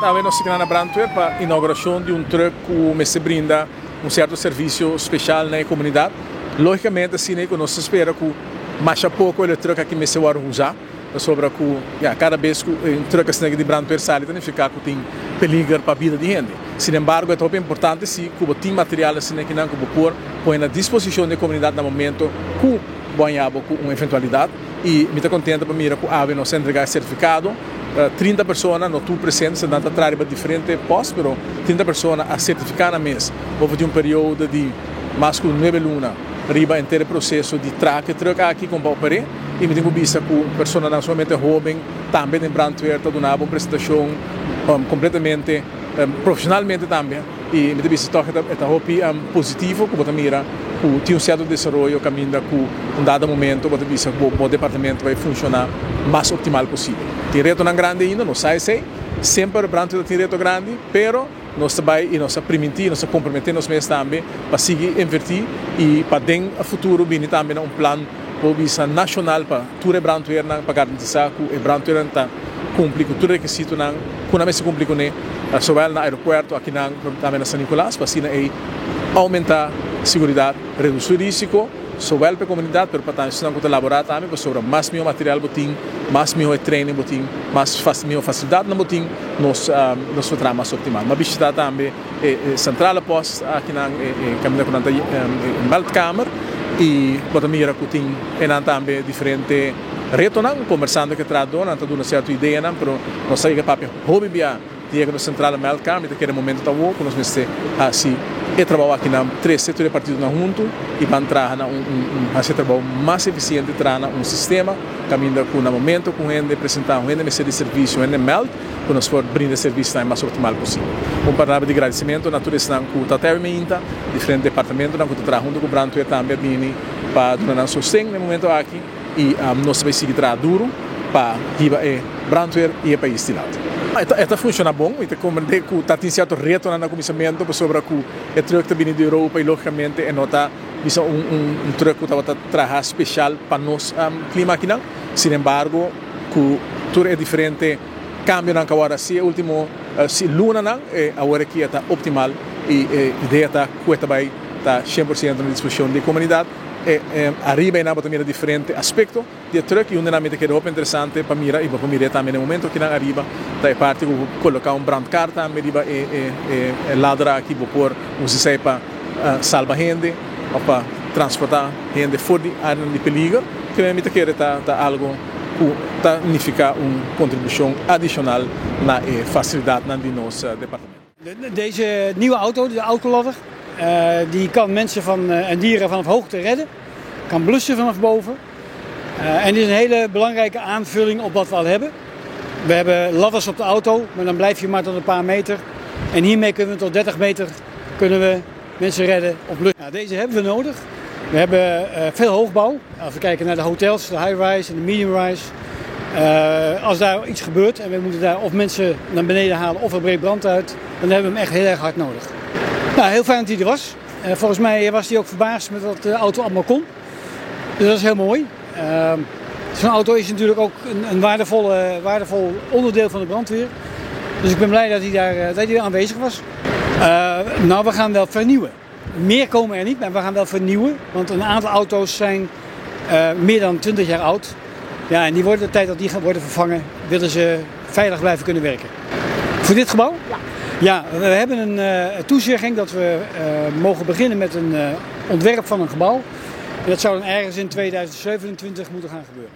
Awe nos ta na brandweer pa inauguracion di un truck cu mester brinda un cierto servicio special na e comunidad. Logicamente asina cu nos ta spera cu masha poco e truck aki mester wordo usa, pasobra cu ya cada bes cu un truck asina di brandweer sali ta nifica cu tin peliger pa bida di hende. Sin embargo, e ta hopi importante si cu bo tin material asina akinan cu bo por pone na disposicion di e comunidad na momento cu bo haña bo cu un eventualidad. Y mi ta contento pa mira cu awe nos a entrega e certificado. 30 persona, no tur presente, nan ta traha riba diferente post, pero 30 persona a certifica nan mes over di un periodo di mas cu nuebe luna riba henter e proceso di traha cu e truck aki con pa oper'e. Y mi tin cu bisa cu personanan sumamente hoben tambe den brandweer ta duna bo un presentacion completamente profesionalmente tambe. Y mi ta bisa toch e ta hopi positivo cu bo ta mira cu tin un cierto desaroyo caminda cu un dado momento bo ta bisa cu bo departamento bay funciona mas optimal posibel. Tin retonan grandi ainda, nos sa esey, semper brandweer ta tin reto grandi, pero nos ta bay y nos a priminti, nos a compromete nos mes tambe pa sigui inverti y pa den futuro bini tambe na un plan bo bisa nacional pa tur e brandweernan pa garantisa cu e brandweernan ta cumpli cu tur e requisitonan cu nan mester cumpli cune, zowel na aeropuerto akinan como tambe na San Nicolas, pa asina ey aumenta seguridad, reduci risico, zowel pa e comunidad pero pa tambe esnan cu ta labora tambe, pasobra mas miho material bo tin, mas miho e training bo tin, mas miho facilidadnan bo tin, nos nos por traha mas optimal. M'a bishita tambe e centrale post akinan, e caminda cu nan ta e meldkamer y bo ta mira cu tin enan tambe diferente retonan, conversando cu e trahadornan ta duna cierto ideanan, pero nos ta yega papia hopi bia di yega nos centrale meldkamer, mi ta kere momento ta awor cu nos mester haci e trabou akinan, trece tur e partidonan hunto y ban traha na un un haci e trabou mas eficiente, traha na un sistema caminda cu na momento cu un hende presenta, un hende mester di servicio, un hende meld, cu nos por brinda e servicionan e mas optimal posibel. Un palabra di gradicimento na tur esnan cu ta tèbi meinta, diferente departamentonan cu ta traha hunto cu brandweer tambe a bini pa duna nan sosten na e momento aki y nos ta bay sigui traha duro pa hiba e brandweer y e pais dilanti. E ta funciona bon, mi ta comprende cu ta tin cierto retonan na cuminsamento pasobra cu e truck ta bini di Europa y logicamente e no ta bisa un truck cu tabata traha special pa nos clima akinan, sin embargo, Ku tur e diferente kambionan ku a wòrdu hasi e último lunanan, e awor aki e ta optimal i e idea ta ku e ta bai ta 100% na disposishon di e komunidat. E ariba einan bo ta mira diferente aspekto di e trùk i un di nan mi ta keda hopi interesante pa mira i bo por mir'é tambe na e momento akinan ariba ta e parti ku bo por koloká un brandkar tambe riba e ladder aki bo por usa esei pa salba hende òf pa transportá hende for di áreanan di peliger. Kende mi ta kere ta ta algo ku ta nifiká un kontribushon adishonal na e fasilidatnan di nos departamento. Deze nieuwe auto, de autoladder, die kan mensen van, en dieren vanaf hoogte redden. Kan blussen vanaf boven. En is een hele belangrijke aanvulling op wat we al hebben. We hebben ladders op de auto, maar dan blijf je maar tot een paar meter. En hiermee kunnen we tot 30 meter kunnen we mensen redden of blussen. Nou, deze hebben we nodig. We hebben veel hoogbouw. Als we kijken naar de hotels, de high-rise en de medium-rise. Als daar iets gebeurt en we moeten daar of mensen naar beneden halen of er breekt brand uit, dan hebben we hem echt heel erg hard nodig. Nou, heel fijn dat hij er was. Volgens mij was hij ook verbaasd met wat de auto allemaal kon. Dus dat is heel mooi. Zo'n auto is natuurlijk ook een waardevol onderdeel van de brandweer. Dus ik ben blij dat hij daar, dat hij aanwezig was. Nou, we gaan wel vernieuwen. Meer komen er niet, maar we gaan wel vernieuwen. Want een aantal auto's zijn meer dan 20 jaar oud. Ja, en die worden de tijd dat die gaan worden vervangen, willen ze veilig blijven kunnen werken. Voor dit gebouw? Ja. Ja, we hebben een toezegging dat we mogen beginnen met een ontwerp van een gebouw. En dat zou dan ergens in 2027 moeten gaan gebeuren.